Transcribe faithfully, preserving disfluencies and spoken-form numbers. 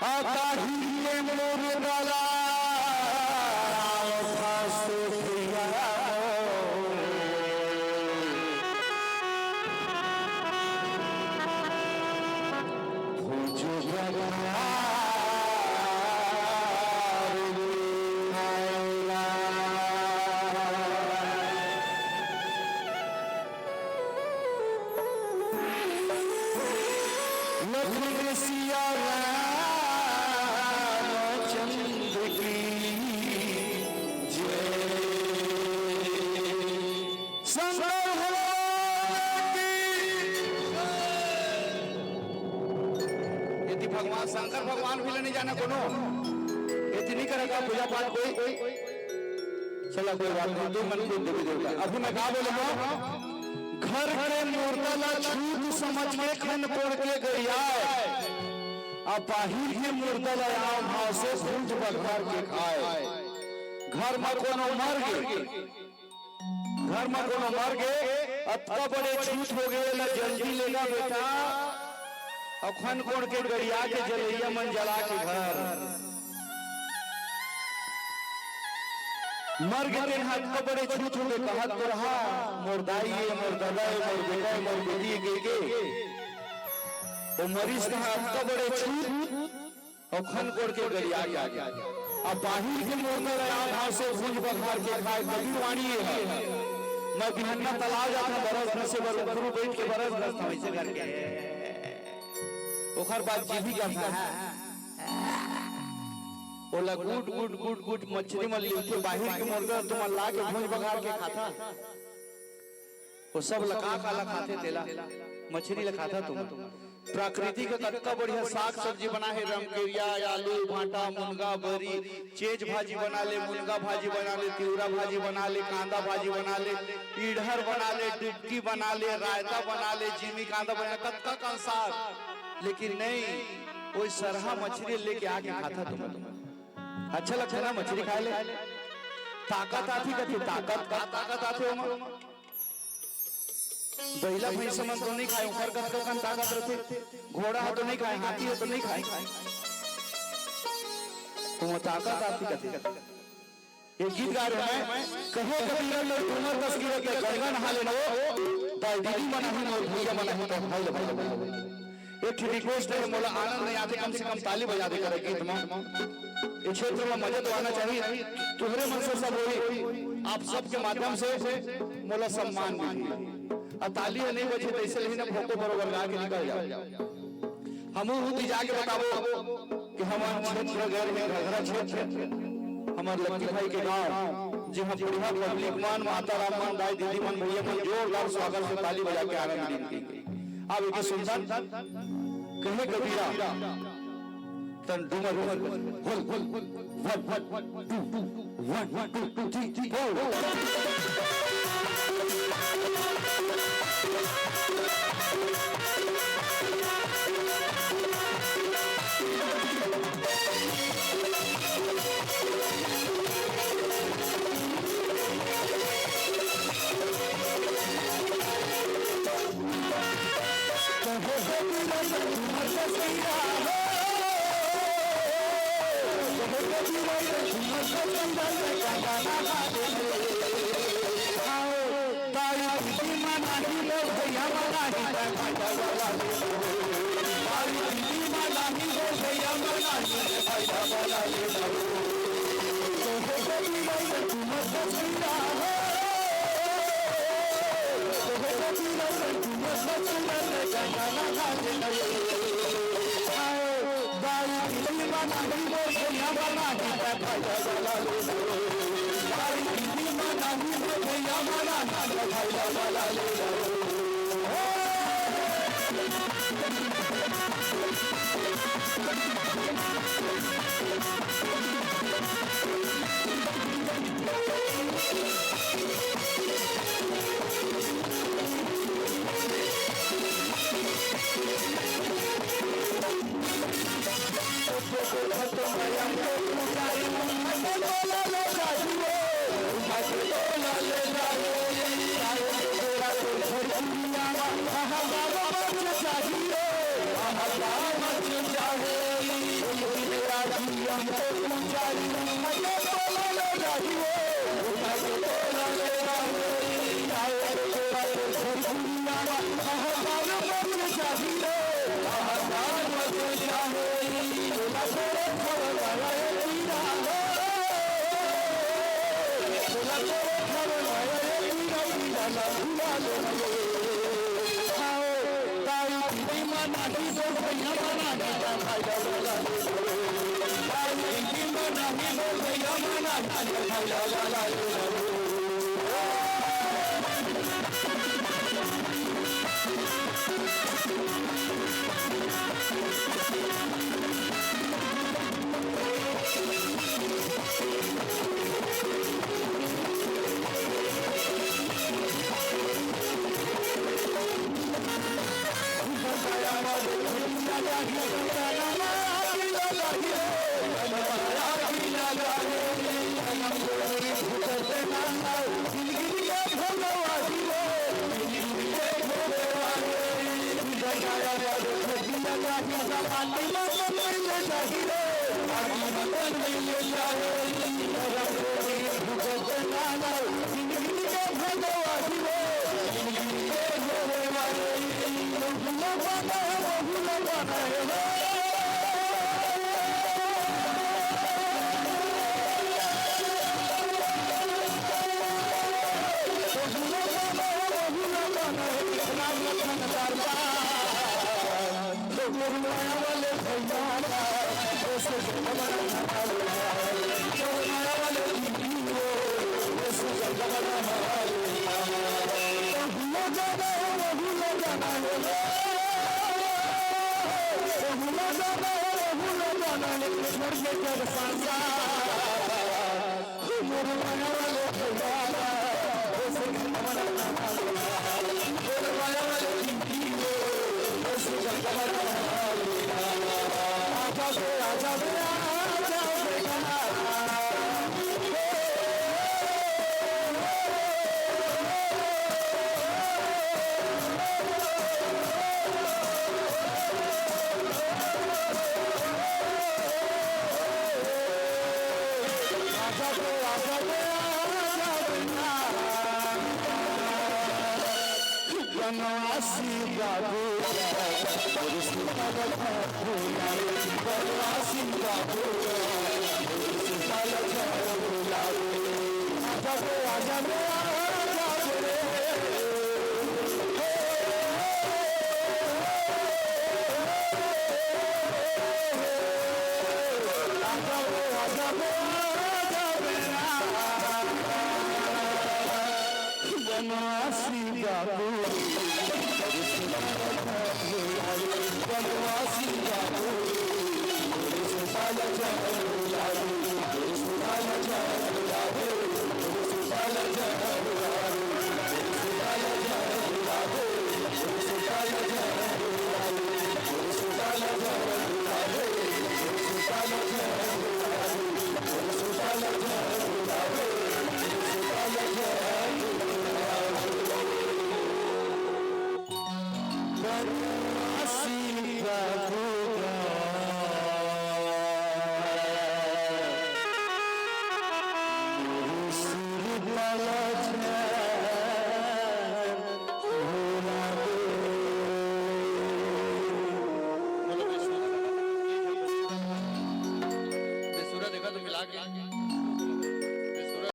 आ ताही के मुर्दा ला फांस भैया भुज बघार में आएला। लखन सिया रामचंद्र की जय। शंकर भगवान की। यदि भगवान शंकर भगवान भी नहीं जाना कोनो, यदि नहीं करेगा पूजा पाठ कोई, चला कोई बात नहीं, तू मन को देवी देवता। अभी मैं का बोलूंगा, घर के मुर्दा ला छूत समझ के खन कोड़ के गरियाए, आ बाहिर के मुर्दा ला आव भाव से भूंज बघार के खाए। घर में कोनो मर गे, घर में कोनो मर गे, अतका बड़े छूत हो गए ला जल्दी लेगा बेटा, अउ खन कोड़ के गरिया के जलैया मन जला के घर। मर गे तेन ह अतका बड़े छूत हो गए, कहत तो रहा, मोर दाई ए, मोर ददा ए, मोर बेटा ए, मोर बेटी ए, के के ओ मरीज तहा अतका बड़े छूत अउ खन कोड़ के गरिया के आगे। अब बाहिर के मुर्दा ला आव भाव से भूंज बघार के खाए, कबीर वाणी ये है। मैं बिहन्ना तलाव जाता बरस घसे बर, उखरू बैठ के बरस घसता वैसे करके। ओखर बाद जीभी का था। ओला गुट, गुट, गुट, गुट मछरी मन लिखथे, बाहिर के मुर्दा तुमन ला के भूंज बघार के खाता। वो सब ला का, का ला खाथे तेला, मछरी ला खाता तुमन। प्राकृतिक कतका बढ़िया साग सब्जी बना हे, रमकेरिया, आलू, भांटा, मुनगा, बरी, चेच भाजी बना ले, मुनगा भाजी बना ले, तिवरा भाजी बना ले, कांदा भाजी बना ले, इड़हर बना ले, डुबकी बना ले, रायता बना ले, जिमी कांदा बना ले, कतका कन साग। लेकिन नहीं, कोई सरहा मछरी लेके आके खाता तुमन। अच्छा लगथे ना मछरी खाए ले? ताकत आथे कथे, ताकत, का ताकत आथे ओमा? बइला भैंसा मन तो नहीं खाए, ओकर कतका कन ताकत रथे। घोड़ा ह तो नहीं खाए, हाथी ह तो नहीं खाए। ओमा ताकत आथे कथे। ये गीत गा रहे मैं, कहे कबीरा तोर डूमर कस गिरत हे, गंगा नहा ले न वो, दाई दीदी मन आही, मोर भैया मन आही, तोर भाई ल भाई ल भाई ल। एक ठे request हे, मोला आनंद नहीं आथे, कम से कम ताली बजा दे करे गीत में। ये क्षेत्र में मजा तो आना चाहिए, तुहरे मन से सब होई, आप सबके माध्यम से मोला सम्मान मिली। आ ताली ह नहीं बजे, तैसे लेही ना भोको बरोबर गा के निकल जाओ। हमू उती जाके बताबो कि हमर क्षेत्र गैर में घघरा क्षेत्र, हमर लक्की भाई के गांव, जी हम बढ़िया public मन, माता राम मन, दाई दीदी मन, भैया मन जोरदार स्वागत से ताली बजा के आनंद लेथे। अब एके सुनथन, कहे कबीरा, तन डूमर, होल, होल, होल, one, one, two, two, one, one, two, two, three, three, four।